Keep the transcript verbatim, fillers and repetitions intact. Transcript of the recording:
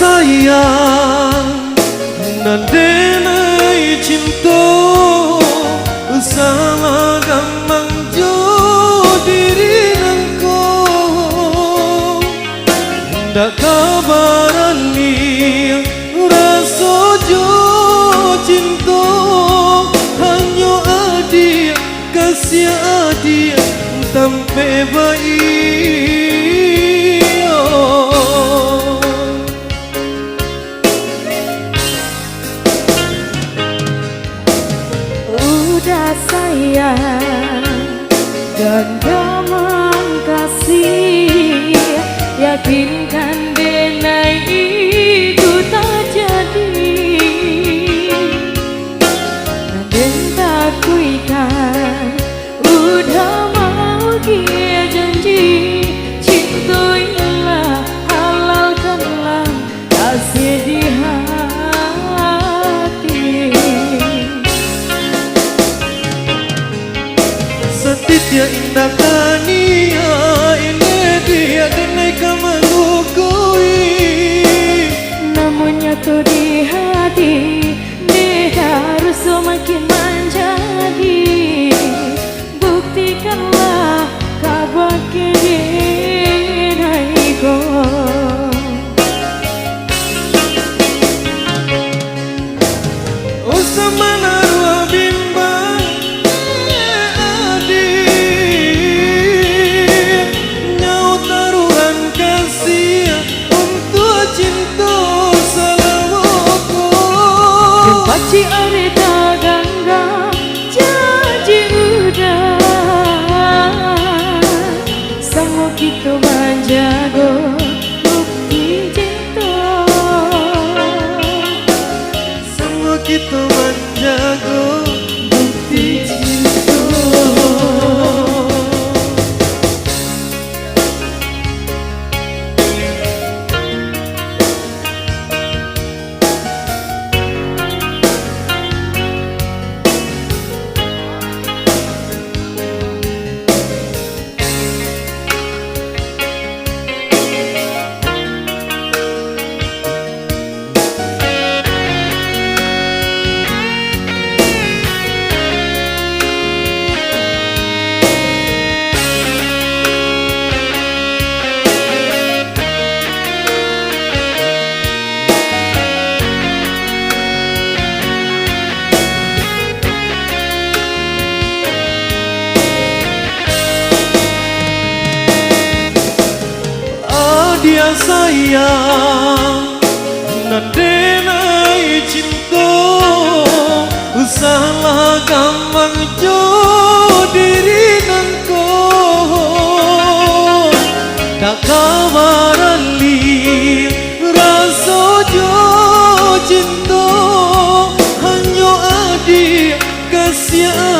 Sayang, nan den ai cinto, salah gamang jo diri nangko. Ndak ka baralih raso jo cinto, hanyo adiak kasiah adiak tampek baiyo. Uda sayang, dan gamang kasih, yakinkan denai itu tajadi. Nan den takuikan, uda maukia janji, cinto ilah halalkanlah kasih di hati. Satitiak indak taniak, ilah diak denai ka manukui. Namun nyato di hati, dek taruso makin manjadi. Buktikanlah kabake denai ko. Usah manaruah bimbang, eh, adiak. Nyawa taruhan kasiah untuak cinto salamo ko. Jan pacik ari taganggam janji uda, samo kito manjago bukti cinto. Samo kito manjago bukti cinto. Adiak sayang, nan den ai cinto, salah gamang jo diri nangko. Dak ka baralih raso jo cinto, hanyo adiak kasiah